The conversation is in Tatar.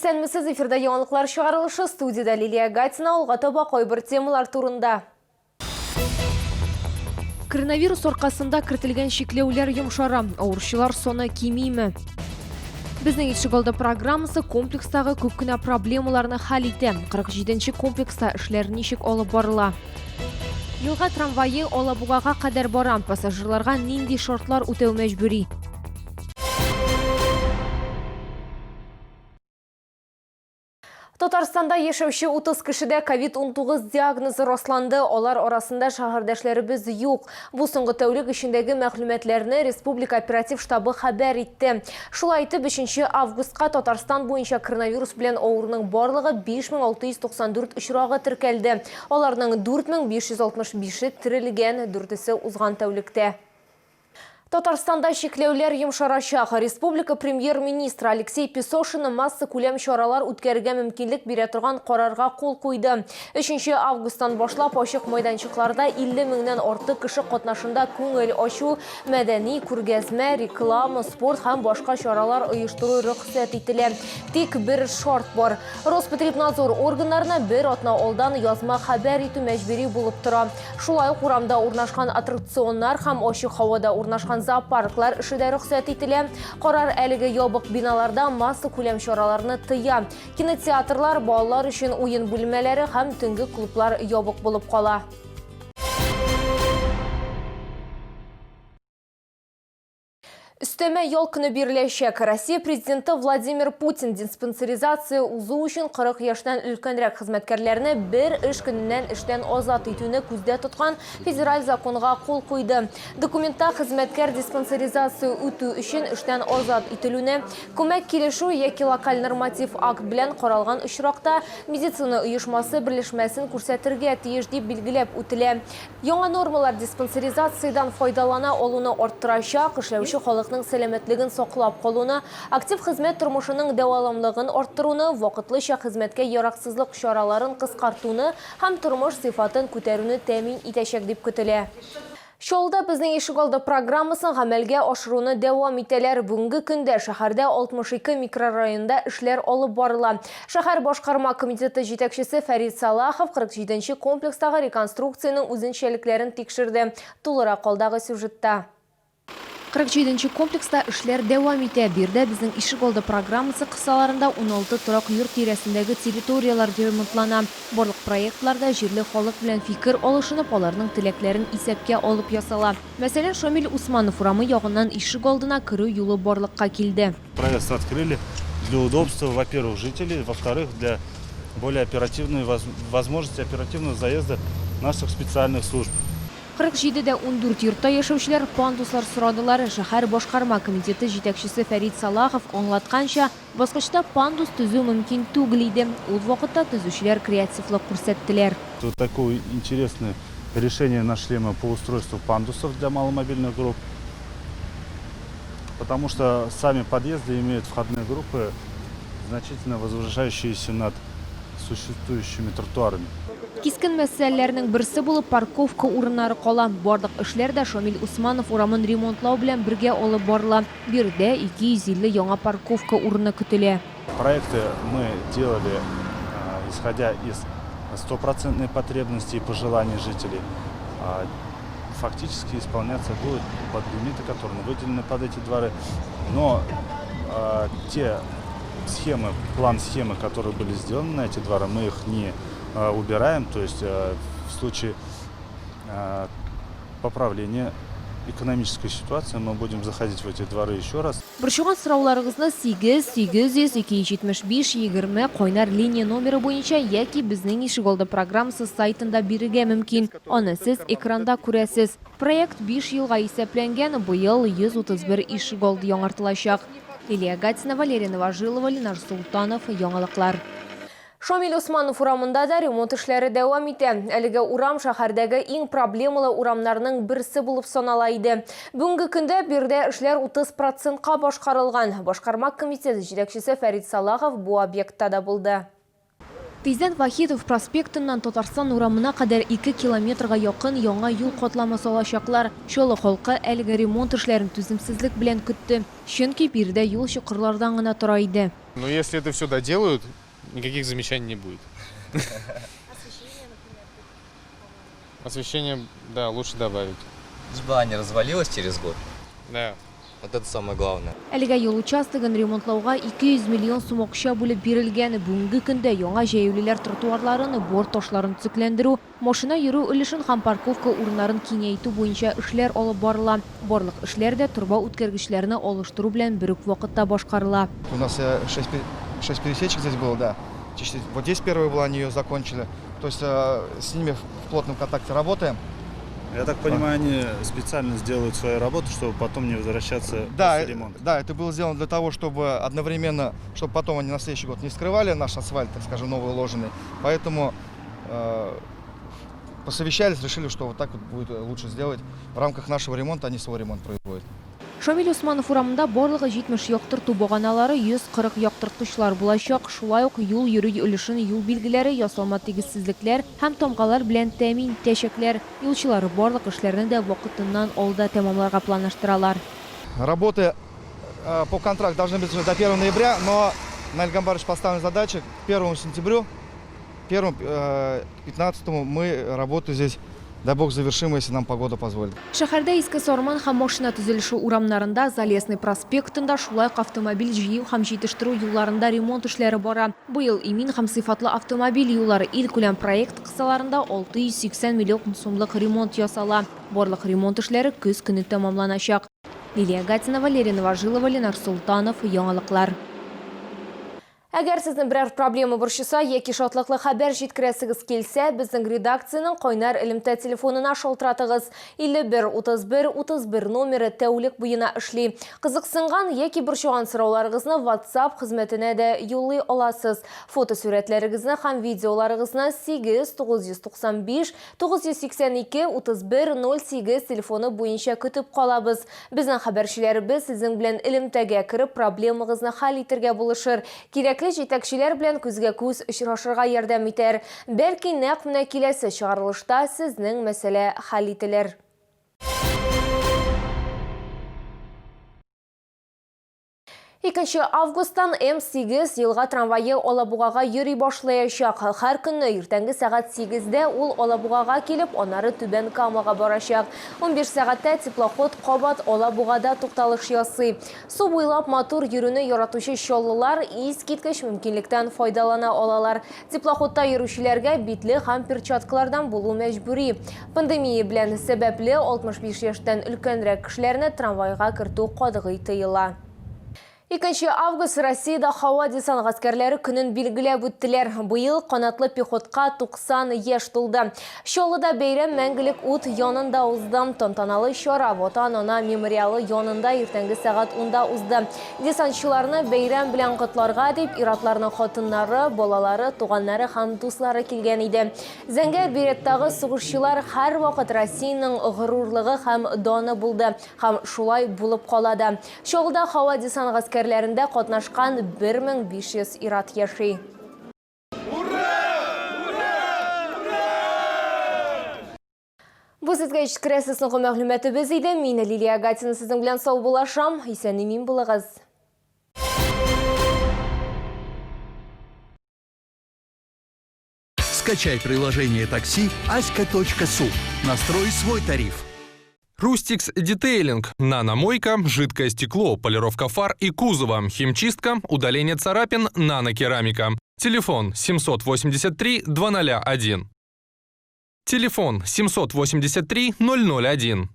Исәнмесез, эфирда яңалыклар чыгарылышы, студиядә Лилия Гатина, алга таба кайбер темалар турында. Коронавирус аркасында кертелгән чикләүләр йомшара, авыручылар саны кимиме? Безнең ишегалды программасы комплекстагы күп кенә проблемаларны хәл итә. 47 нче комплекста эшләр ничек алып барыла? Елга трамвае Алабугага кадәр бара. Пассажирларга нинди шартлар үтәү мәҗбүри? Татарстанда яшәүче 30 кешедә ковид-19 диагнозы расланды. Алар арасында шәһәрдәшләребез юк. Бу соңгы тәүлек эчендәге мәгълүматларны республика оператив штабы хәбәр итте. Шулай итеп, 3 августка Татарстан буенча коронавирус белән авыруның барлыгы 5694 очрагы теркәлде. Аларның 4565-е терелгән, дүртесе узган тәүлектә. Татарстанда чикләүләр йомшарачак. Республика премьер-министры Алексей Песошин массакүләм чаралар үткәрергә мөмкинлек бирә торган карарга кул куйды. 3 августтан башлап ачык майданчыкларда 50 меңнән артык кеше катнашында күңел ачу, мәдәни, күргәзмә, реклама, спорт һәм башка чаралар оештыру рөхсәт ителә. Тик бер шарт бар. Роспотребнадзор органнарына бер атна алдан язма хәбәр итү мәҗбүри булып тора. Шулай ук урамда урнашкан аттракционнар һәм ачык һавада урнашкан зоопарклар эше дә рөхсәт ителә. Карар әлеге ябык биналарда массакүләм чараларны тыя. Кинотеатрлар, балалар өчен уен бүлмәләре һәм төнге клублар ябык булып кала. Өстәмә ял көне биреләчәк. Россия Президенты Владимир Путин диспансеризация узу өчен 40 яшьтән өлкәнрәк хезмәткәрләрне бер эш көненнән эштән азат итүне күздә тоткан федераль законга кул куйды. Документта хезмәткәр диспансеризация үтү өчен эштән азат ителүне, күмәк килешү яки локаль норматив акт белән каралган очракта медицина оешмасы берләшмәсен күрсәтергә тиеш дип билгеләп үтелә. Яңа нормалар диспансеризациядән файдалана алуны арттырачак, эшләүче халыкның сәламәтлеген саклап калуны, актив хезмәт тормышының дәваламлыгын арттыруны, вакытлыча хезмәткә яраксызлык чараларын кыскартуны һәм тормыш сыйфатын күтәрүне тәэмин итәчәк дип көтелә. Чаллыда Безнең ишегалды программасын гамәлгә ашыруны дәвам итәләр. Бүгенге көндә шәһәрдә 62 микрорайонда эшләр алып барыла. Шәһәр башкарма комитеты җитәкчесе Фәрит Салахов 47 нче комплекстагы реконструкциянең үзенчәлекләрен тикшерде. Тулырак алдагы сюжетта. 47 нче комплекста эшләр дәвам итә. Биредә Безнең ишегалды программасы кысаларында 16 торак йорт тирәсендәге территорияләр ремонтлана. Барлык проектлар да җирле халык белән фикер алышынып, аларның теләкләрен исәпкә алып ясала. Мәсәлән, Шамил Усманов урамы ягыннан ишегалдына керү юлы барлыкка килде. Проезд открыли для удобства, во-первых, жителей, во-вторых, для более оперативной возможности оперативного заезда наших специальных служб. 47 дә 14 йортта яшәүчеләр пандуслар сорадылар. Шәһәр башкарма комитеты җитәкчесе Фәрит Салахов аңлатканча, баскычта пандус төзү мөмкин түгел иде. Ул вакытта төзүчеләр креативлык күрсәттеләр. Вот такое интересное решение нашли мы по устройству пандусов для маломобильных групп. Потому что сами подъезды имеют входные группы, значительно возвышающиеся над существующими тротуарами. Кискен мәсьәләләрнең берсе булып парковка урыннары кала. Барлык эшләр дә Шамил Усманов урамын ремонтлау белән бергә алып барыла. Биредә 250 яңа парковка урыны көтелә. Проекты мы делали, исходя из стопроцентной потребности и пожеланий жителей. Фактически исполняться будут под лимиты, которые выделены под эти дворы. Но те схемы, план схемы, которые были сделаны на эти дворы, мы их не убираем. То есть в случае поправления экономической ситуации мы будем заходить в эти дворы еще раз. Борчыган сорауларыгызны 8 800 275 20 кайнар линия номеры буенча яки Безнең ишегалды программасы сайтында бирергә мөмкин. Аны сез экранда күрәсез. Проект биш елга исәпләнгән, быел 131 ишегалды яңартылачак. Лилия Гатина, Валерия Новожилова, Ленар Солтанов, Яңалыклар. Шамил Усманов урамында да ремонт эшләре дәвам итә. Әлеге урам шәһәрдәге иң проблемалы урамнарның берсе булып санала иде. Бүгенге көндә биредә эшләр 30 процентка башкарылган. Башкарма комитет җитәкчесе Фәрит Салахов бу объектта да булды. Тиздән Вахитов проспектыннан Татарстан урамына кадәр ике километрга якын яңа юл катламы салачаклар. Чаллы халкы әлеге ремонт эшләрен түземсезлек белән көтте. Чөнки биредә юл чокырлардан гына тора иде. Но если это все доделают, никаких замечаний не будет. Освещение, да, лучше добавить. Лишь бы она не развалилась через год. Да. Вот это самое главное. Әлегә юл участогын ремонтлауга 200 миллион сум акча бүлеп бирелгән. Бүгенге көндә яңа җәяүлеләр тротуарларын, борт ташларын төзекләндерү, машина йөрү өлешен һәм парковка урыннарын киңәйтү буенча эшләр алып барыла. Барлык эшләр дә торба үткәргечләрне алыштыру белән бер үк вакытта башкарыла. У нас 6 пересечек здесь было, да. Вот здесь первая была, они ее закончили. То есть с ними в плотном контакте работаем. Я так понимаю, они специально сделают свою работу, чтобы потом не возвращаться Да, после ремонта. да, это было сделано для того, чтобы одновременно, чтобы потом они на следующий год не вскрывали наш асфальт, так скажем, новый уложенный. Поэтому посовещались, решили, что вот так вот будет лучше сделать. В рамках нашего ремонта они свой ремонт производят. Шамил Усманов урамында барлыгы 70 яктырту баганалары, 140 яктырткычлар булачак. Шулай ук юл йөрү өлешен юл билгеләре, ясалма тигезсезлекләр һәм тамгалар белән тәэмин итәчәкләр. Юлчылар барлык эшләрне дә вакытыннан алда тәмамларга планлаштыралар. Работы по контракту должны быть уже до 1 ноября, но Наиль Гамбарович поставлена задача к 1 сентябрю, 1, 15 мы работу здесь, дай бог, завершим, если нам погода позволит. Шәһәрдә Иске Сарман һәм Машина төзелеше урамнарында, Залесный проспектында, шулай ук автомобиль җыю һәм җитештерү юлларында ремонт эшләре бара. Быел «Имин һәм сыйфатлы автомобиль юллары» илкүләм проект кысаларында 680 миллион сумлык ремонт ясала. Барлык ремонт эшләре көз көне тәмамланачак. Лилия Гатина, Валерия Новожилова, Ленар Султанов, Яңалыклар. Әгәр сезне берәр проблема борчыса яки шатлыклы хәбәр җиткерәсегез килсә, безнең редакциянең кайнар элемтә телефонына шалтыратыгыз. 51 31 31 номеры тәүлек буена эшли. Кызыксынган яки борчыган сорауларыгызны WhatsApp хезмәтенә дә юллый аласыз. Фотосурәтләрегезне һәм видеоларыгызны 8 995 982 31 08 телефоны буенча көтеп калабыз. Безнең хәбәрчеләребез сезнең белән элемтәгә кереп проблемагызны хәл итәргә булышыр. Кирәкле җитәкчеләр белән күзгә күз очрашырга ярдәм итәр. Бәлки нәкъ менә киләсе чыгарылышта сезнең мәсьәлә хәл ителер. 2 августтан М8 елга трамвае Алабугага йөри башлаячак. Һәр көнне иртәнге сәгать 8дә ул Алабугага килеп, аннары Түбән Камага барачак. 15 сәгатьтә теплоход кабат Алабугада тукталыш ясый. Су буйлап матур йөрүне яратучы чаллылар искиткеч мөмкинлектән файдалана алалар. Теплоходта йөрүчеләргә битлек һәм перчаткалардан булу мәҗбүри. Пандемия белән сәбәпле 65 яшьтән өлкәнрәк кешеләрне трамвайга кертү катгый тыела. 2 август Россиядә һава десант гаскәрләре көнен билгеләп үттеләр. Быел канатлы пехотка 90 яшь тулды. Чаллыда бәйрәм мәңгелек ут янында узды. Тантаналы чара Ватан ана мемориалы янында иртәнге сәгать 10да узды. Десантчыларны бәйрәм белән котларга дип иратларның хатыннары, балалары, туганнары һәм дуслары килгән иде. Зәңгәр береттагы сугышчылар һәрвакыт Россиянең горурлыгы һәм даны булды һәм шулай булып кала да. Чаллыда һава десант гаскәрләрендә катнашкан 1500 ират яши. Бу сезгә җиткерәсе соңгы мәгълүматыбыз иде. Мин Лилия Гатина сезнең белән саубуллашам. Исән-имин булыгыз. Скачай приложение такси аська.су. Настрой свой тариф. Рустикс Детейлинг. Наномойка, жидкое стекло, полировка фар и кузова, химчистка, удаление царапин, нанокерамика. Телефон 783 201. Телефон 783 001.